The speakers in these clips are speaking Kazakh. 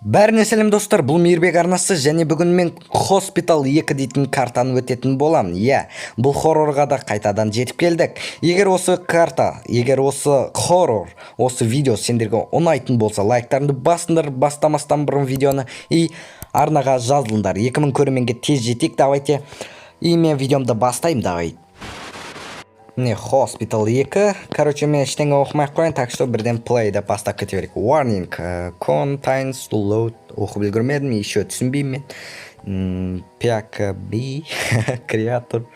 Бәріне сәлем, достар! Бұл Мейірбек арнасы және бүгін мен Hospital 2 дейтін картаны өтетін боламын. Иә, бұл хоррорға да қайтадан жетіп келдік. Егер осы карта, егер осы хоррор, осы видео сендерге ұнайтын болса, лайктарыңды басыңдар бастамастан бұрын видеоны и арнаға жазылыңдар. 2000 көрерменге тез жетейік, давайте. И мен видеомды бастаймын, давай. Міне, Hospital 2. Короче, мен ештеңе оқымай ақ қояйын, так что бірден play деп бастап кете берейік. Warning, contains loud, оқып үлгермедім, еще түсінбеймін мен. Пяка би, креатор.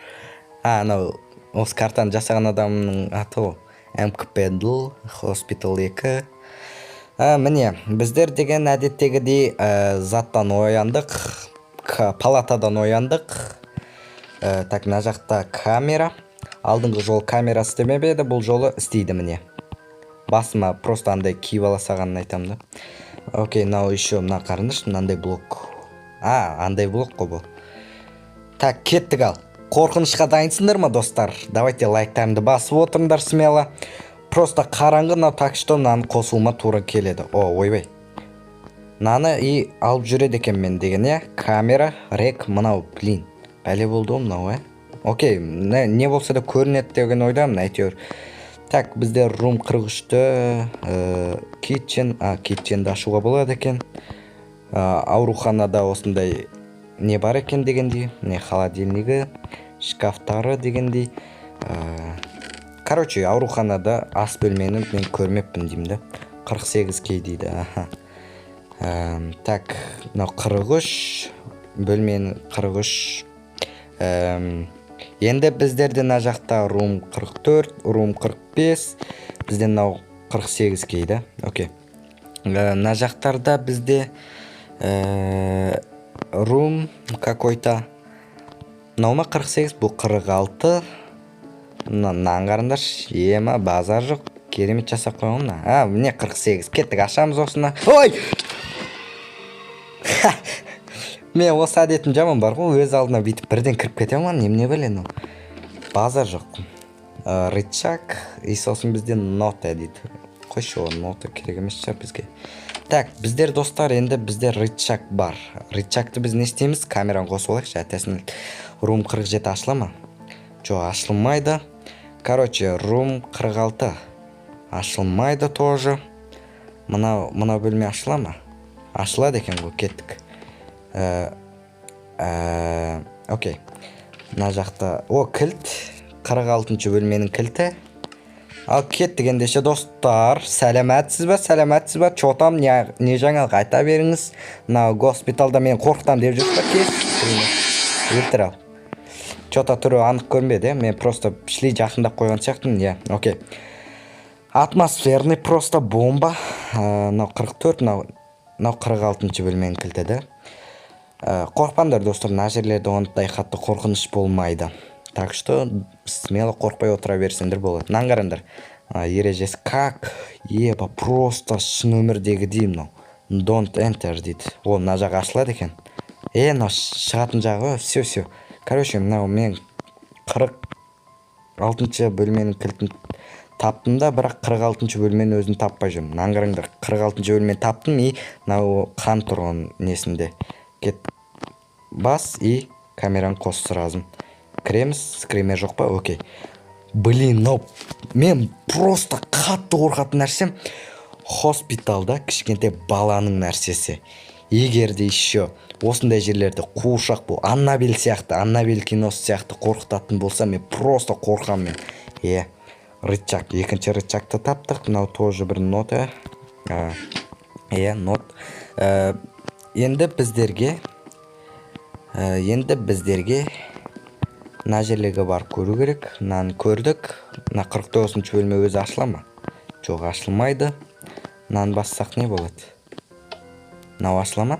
А, анау осы картаны жасаған адамның аты ғой. МКПДл, Hospital 2. А, міне, біздер деген әдеттегідей заттан ояндық, палатадан ояндық. Так, мына жақта камера. Алдыңғы жол камера істемеп еді, бұл жолы істейді, міне. Басыма просто андай киіп ала салғанын айтамын да. Окей, мынау еще, мына қараңдаршы, мынандай блок. А, андай блок қой бұл. Так, кеттік ал. Қорқынышқа дайынсыңдар ма, достар? Давайте лайктарыңды басып отырыңдар смело. Просто қараңғы мынау, так что мынаны қосуыма тура келеді. О, ойбай. Мынаны и алып жүреді екен мен деген, иә? Камера, рек, мынау, блин. Бәле болды ғой мынау, ә? Окей, не болса да көрінеді деген ойдамын, әйтеуір. Так, бізде room 43-ті, kitchen, а, kitchenді ашуға болады екен. Ауруханада осындай не бар екен дегендей, не холодильнигі, шкафтары дегендей. Короче, ауруханада ас бөлмені мен көрмеппін деймін да. 48 кей дейді, аха. Так, мынау 43 бөлмені, 43. Енді біздерде мына жақта room 44, room 45, бізде мынау 48 кей да. Окей. Мына жақтарда бізде room какой-то, мынау ма 48, бұл 46. Мынаны қараңдаршы, ема, базар жоқ, керемет жасап қойған мына. А, міне, 48. Кеттік, ашамыз осыны. Ой, мен осы әдетім жаман бар ғой, өз алдына бүйтіп бірден кіріп кетемін ғой, немене бәле мынау, базар жоқ. Рычаг и сосын бізде нота дейді. Қойшы, ол нота керек емес шығар бізге. Так, біздер, достар, енді бізде рычаг бар. Рычагты біз не істейміз? Камераны қосып алайықшы, әтесін. Room 47 ашыла ма? Жоқ, ашылмайды. Короче, room 46 ашылмайды тоже. Мынау бөлме ашыла ма? Ашылады екен ғой, кеттік. Окей, мына жақта, о, кілт, 46 бөлменің кілті. Ал кеттік ендеше, достар. Сәлеметсіз ба, сәлеметсіз ба? Че там, не жаңалық, айта беріңіз. Мынау госпиталда мен қорқытамын деп жүрсіз ба? Кес, өлтір ал. Че-то түрі анық көрінбеді, иә? Мен просто шли жақындап қойған сияқтымын, иә. Окей, атмосферный, просто бомба. Мынау 44, мынау 46 бөлменің кілті да. Қорықпаңдар, достар, мына жерлерде ондай қатты қорқыныш болмайды, так что смело қорықпай отыра берсеңдер болады. Мынаны қараңдар. Ережесі как еба, просто шын өмірдегідей мынау. Don't enter дейді. О, мына жақ ашылады екен. Е, мынау шығатын жағы. Все, все. Короче, мынау мен 46 бөлменің кілтін таптым да, бірақ 46 бөлменің өзін таппай жүрмін. Мынаны қараңдар, 46 бөлмені таптым и мынау қан тұрған несінде. Кет, бас и камераны қос, сразу кіреміз. Скример жоқ па? Окей. Блин, мынау мен просто қатты қорқатын нәрсем хоспиталда кішкентай баланың нәрсесі. Егер де еще осындай жерлерде қуыршақ, бұл Аннабель сияқты, Аннабель киносы сияқты қорқытатын болса, мен просто қорқамын мен. Иә, рычаг, екінші рычагты таптық. Мынау тоже бір нота. Иә, нот. Енді біздерге мына жерлерге барып көру керек. Мынаны көрдік. Мына 49 бөлме өзі ашыла ма? Жоқ, ашылмайды. Мынаны бассақ, не болады? Мынау ашыла ма?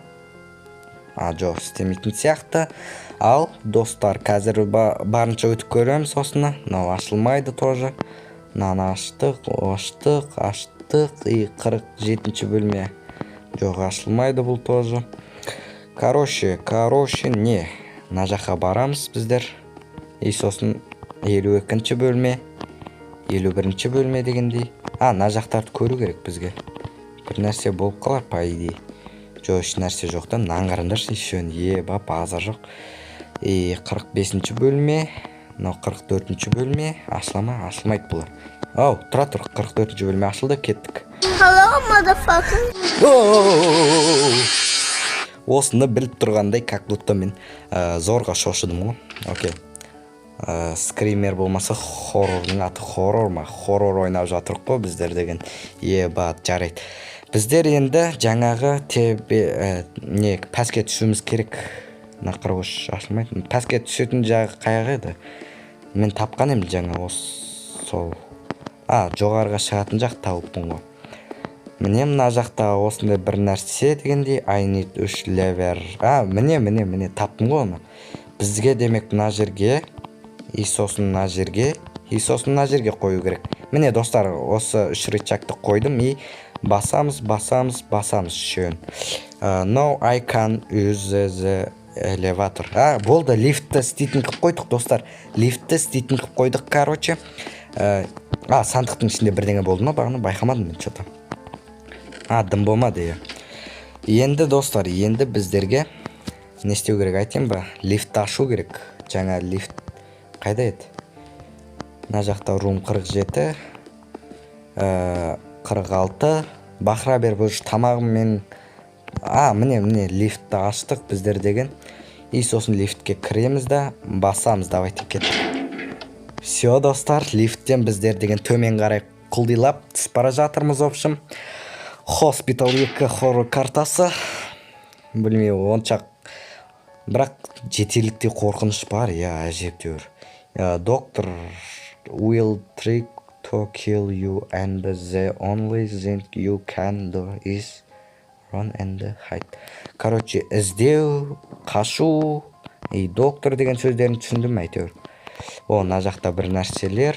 А, жоқ, істемейтін сияқты. Ал, достар, қазір барынша өтіп көреміз осыны. Мынау ашылмайды тоже. Мынаны аштық, аштық, аштық. И 47 бөлме, жоқ, ашылмайды бұл тоже. Короче, не, мына жаққа барамыз біздер и сосын 52 бөлме, 51 бөлме дегендей. А, мына жақтарды көру керек бізге, бір нәрсе болып қалар, по идее. Жоқ, еш нәрсе жоқ та. Мынаны қараңдаршы еще, еба, базар жоқ. И 45-бөлме, мынау 44-бөлме. Ашыла ма? Ашылмайды бұлар. Ау, тұра тұр, 44-бөлме ашылды, кеттік. Hello, motherfucker. Осыны біліп тұрғандай, как будто мен зорға шошыдым ғой. Окей. Скример болмаса, хоррордың аты хоррор ма? Хоррор ойнап жатырық қой біздер деген. Еба, жарайды. Біздер енді жаңағы тебе не, пәске түсуіміз керек. Мына 43 ашылмайды. Пәске түсетін жағы қаяғы еді? Мен тапқан едім жаңа осы, сол. А, жоғарыға шығатын жақ тауыппын ғой. Міне, мына жақта осындай бір нәрсе дегендей. I need үш lever. А, міне, міне, міне, таптым ғой оны. Бізге, демек, мына жерге и сосын мына жерге и сосын мына жерге қою керек. Міне, достар, осы үш рычагты қойдым и басамыз, басамыз, басамыз үшеуін. No, I can use the elevator. А, болды, лифтті істейтін қылып қойдық, достар. Лифтті істейтін қылып қойдық, короче. А, сандықтың ішінде бірдеңе болды ма бағана? Байқамадым мен че то. А, дым болмады, иә. Енді, достар, енді біздерге не істеу керек, айтайын ба? Лифтті ашу керек. Жаңа лифт қайда еді? Мына жақта room 47, 46. Бақыра беріп уже тамағым мен. А, міне, міне, лифтті аштық біздер деген. И сосын лифтке кіреміз да басамыз. Давайте, кеттік. Все, достар, лифттен біздер деген төмен қарай құлдилап түсіп бара жатырмыз. В общем, Hospital 2 хоррор картасы. Білмеймін онша, бірақ жетерліктей қорқыныш бар, иә, әжептәуір. Доктор will try to kill you and the only thing you can do is run and hide. Короче, іздеу, қашу и доктор деген сөздерін түсіндім әйтеуір. О, мына жақта бір нәрселер,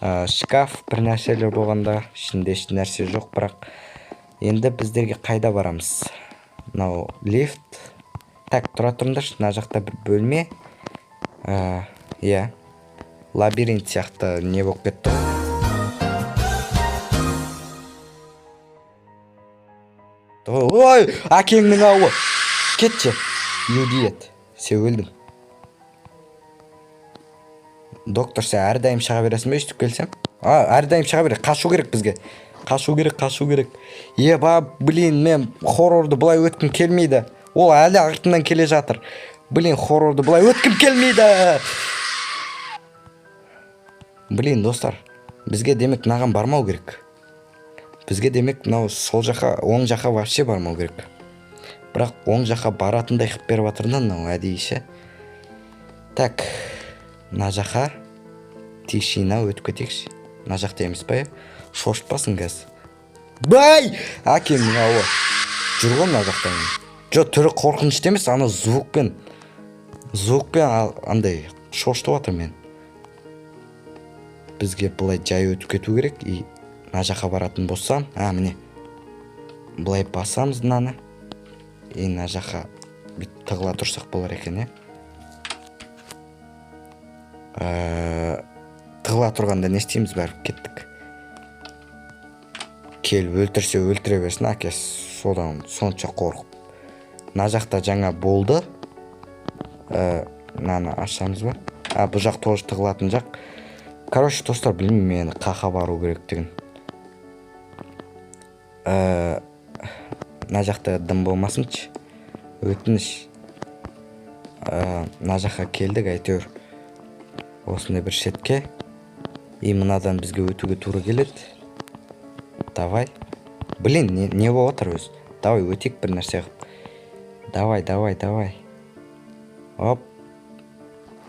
шкаф, бір нәрселер болғанда, ішінде еш нәрсе жоқ бірақ. Енді біздерге қайда барамыз? Мынау лифт. Так, тұра тұрыңдаршы, мына жақта бір бөлме. Иә, лабиринт сияқты не болып кетті ғой. Ой, әкеңнің ауы, кетші, иудиет, сен өлдің. Доктор, сен әрдайым шыға бересің бе өйстіп келсем? А, әрдайым шыға береді. Қашу керек бізге, қашу керек, қашу керек. Еба, блин, мен хоррорды былай өткім келмейді. Ол әлі артымнан келе жатыр. Блин, хоррорды былай өткім келмейді. Блин, достар, бізге, демек, мынаған бармау керек. Бізге, демек, мынау сол жаққа, оң жаққа вообще бармау керек. Бірақ оң жаққа баратындай қылып беріп жатыр да мынау әдейі ше. Так, мына жаққа тишина, өтіп кетейікші. Мына жақта емес па, иә? Шошытпасын қазір. Бай, әкеңнің ауы, жүр ғой мына жақта. Жоқ, түрі қорқынышты емес, ана звукпен андай шошытып жатыр мені. Бізге былай жай өтіп кету керек. И мына жаққа баратын болсам, а, міне, былай басамыз мынаны и мына жаққа бүйтіп тығыла тұрсақ болар екен, иә. Тығыла тұрғанда не істейміз? Бәрі, кеттік. Келіп өлтірсе, өлтіре берсін әкесі. Содан сонша қорқып. Мына жақта жаңа болды. Мынаны ашамыз ба? А, бұл жақ тоже тығылатын жақ. Короче, достар, білмеймін мен қақа бару керектігін. Мына жақта дым болмасыншы, өтініш. Мына жаққа келдік әйтеуір, осындай бір шетке. И мынадан бізге өтуге тура келеді. Давай, блин, не болып жатыр өзі? Давай, өтейік бір нәрсе қылып. Давай, давай, давай. Оп,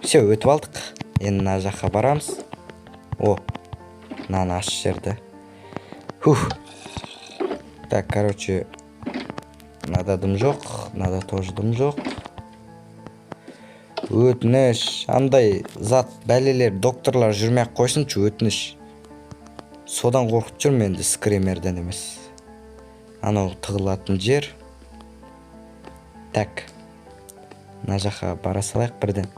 все, өтіп алдық. Енді мына жаққа барамыз. О, мынаны ашып жіберді. Хух. Так, короче, мынада дым жоқ, мынада тоже дым жоқ. Өтініш, андай зат бәлелер, докторлар жүрмей ақ қойсыншы, өтініш. Содан қорқып жүрмін енді, скримерден емес. Анау тығылатын жер. Так, мына жаққа бара салайық бірден.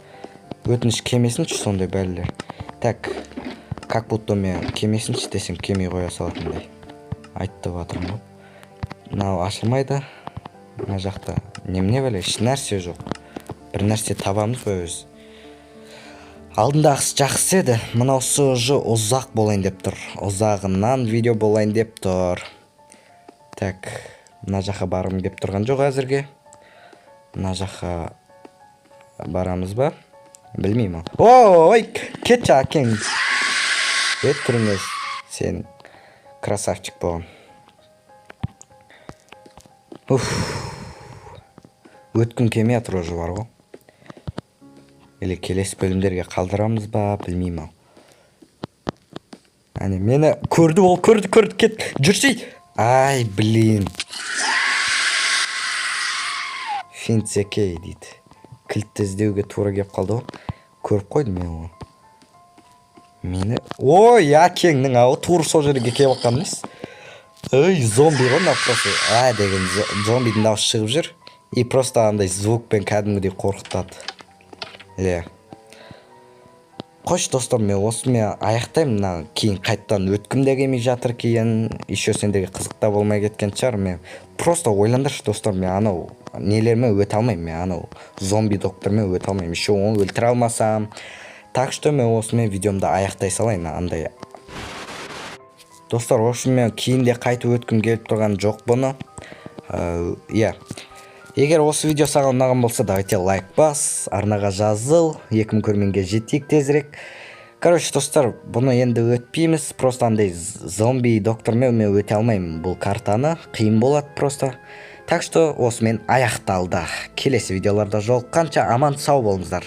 Өтініш, келмесінші сондай бәлелер. Так, как будто мен келмесінші десем, келмей қоя салатындай айтып жатырмын ғой. Мынау ашылмайды. Мына жақта немене бәле? Еш нәрсе жоқ. Бір нәрсе табамыз ба өзі? Алдындағысы жақсы еді, мынаусы уже ұзақ болайын деп тұр, ұзағынан видео болайын деп тұр. Так, мына жаққа барғым келіп тұрған жоқ әзірге. Мына жаққа барамыз ба, білмеймін. Ой, кетші, әкең, бет түріңе сен, красавчик болған. Уф, өткім келмей жатыр уже бар ғой. Или келесі бөлімдерге қалдырамыз ба, білмеймін. Ау, әне, мені көрді ол, көрді, көрді. Кет, жүрсей. Ай, блин. Find the key дейді. Кілтті іздеуге тура келіп қалды ғой. Көріп қойдым мен оны. Мені, ой, әкеңнің ауы, тура сол жерге келіп жатқан емес. Ой, зомби ғой мынау просто. А деген зомбидің дауысы шығып жүр и просто андай звукпен кәдімгідей қорқытады, иә. Қойшы, достар, мен осымен аяқтаймын. Мына кейін қайтадан өткім де келмей жатыр. Кейін еще сендерге қызық та болмай кеткен шығар. Мен просто, ойлаңдаршы, достар, мен анау нелермен өте алмаймын, мен анау зомби доктормен өте алмаймын, еще оны өлтіре алмасам. Так что мен осымен видеомды аяқтай салайын андай, достар. В общем, мен кейін де қайтып өткім келіп тұрған жоқ бұны. Иә, егер осы видео саған ұнаған болса, давайте лайк бас, арнаға жазыл, 2000 көрерменге жетейік тезірек. Короче, достар, бұны енді өтпейміз. Просто андай зомби доктормен мен өте алмаймын бұл картаны, қиын болады просто. Так что осымен аяқталды. Келесі видеоларда жолыққанша аман сау болыңыздар.